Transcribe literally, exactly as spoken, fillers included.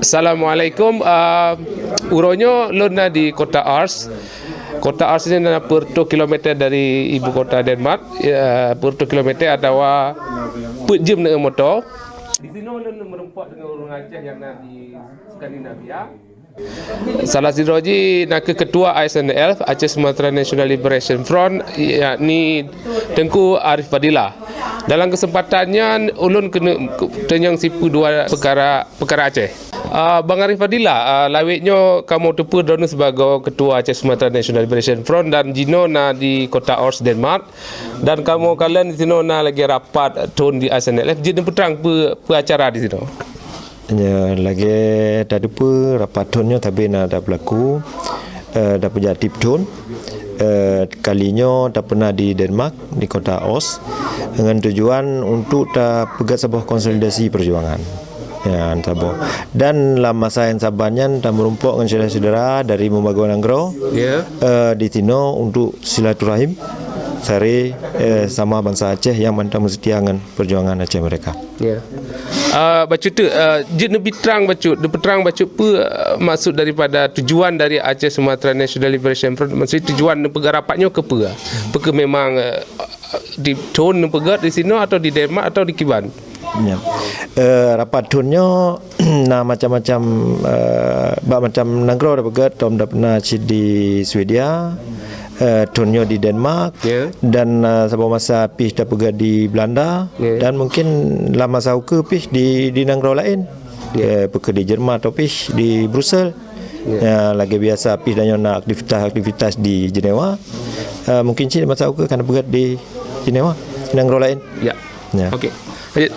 Assalamualaikum. Uh, uroe nyoe lôn na di Kota Århus. Kota Århus nyoe na peuet reutôh kilometer dari ibu kota Denmark. Uh, peuet reutôh kilometer atawa peuet jeuem ngon moto. Di sinoe lôn meurumpok deungon ureuëng Aceh nyang na di Skandinavia. Salah sidroe jih na kheueh ketua A S N L, Aceh Sumatra National Liberation Front, yakni Teungku Arif Fadilah. Dalam kesempatan nyan, ulôn keuneuk tanyong sipeue dua peukara, peukara Aceh. Ah, Bang Arif Fadilah, ah, lawét nyoe kamoe teupeue droeneuh sibagoe ketua Aceh Sumatra National Liberation Front dan jinoe na di Kota Århus, Denmark. Dan kamoe kalon di sinoe na lagée rapat thon di A S N L F. Jeuet neupeutrang peue, peue acara di sinoe. Ya, lagée tateupeue rapat thon nyoe sabe na tapeulaku, eh, tapeujak tiep thon. Eh, kali nyoe tapeuna di Denmark, di Kota Århus, dengan tujuan untuk tapeugét saboh konsolidasi perjuangan. Ya, saboh. Dan lam masa nyang saban nyan tameurumpok ngon syedara-syedara dari meubagoe nanggroe, Ya. eh, di sinoe untuk silaturahim sare, eh, sama bansa Aceh nyang mantong meuseutia ngon perjuangan Aceh merdeka. Ya. Uh, bacut tu, uh, jeuet neubi trang bacut, neupeutrang bacut peue, uh, maksud daripada tujuan dari Aceh Sumatra National Liberation Front, maksud tujuan neupeugét rapat nyoe keu peue? Peue keu memang, uh, di thon neupeugét di sinoe atau di Denmark atau di kiban? Ya. Eh, rapat thon nyoe na macam-macam, eh, bak macam nanggroe tapeugét, tom tapeuna cit di Swedia, eh, thon nyoe di Denmark, Ya. dan, eh, saboh masa pih tapeugét di Belanda, Ya. dan mungkin lam masa ukeue pih di, di nanggroe laén. Ya. Eh, peue keu di Jerman atau pih di Brussel. Ya. Ya, lagée biasa pih dan nyoe na aktivitas-aktivitas di Jenewa. Eh, mungkin cit masa ukeue kan tapeugét di Jenewa, di nanggroe laén. Ya. Ya. Okey. Lanjut.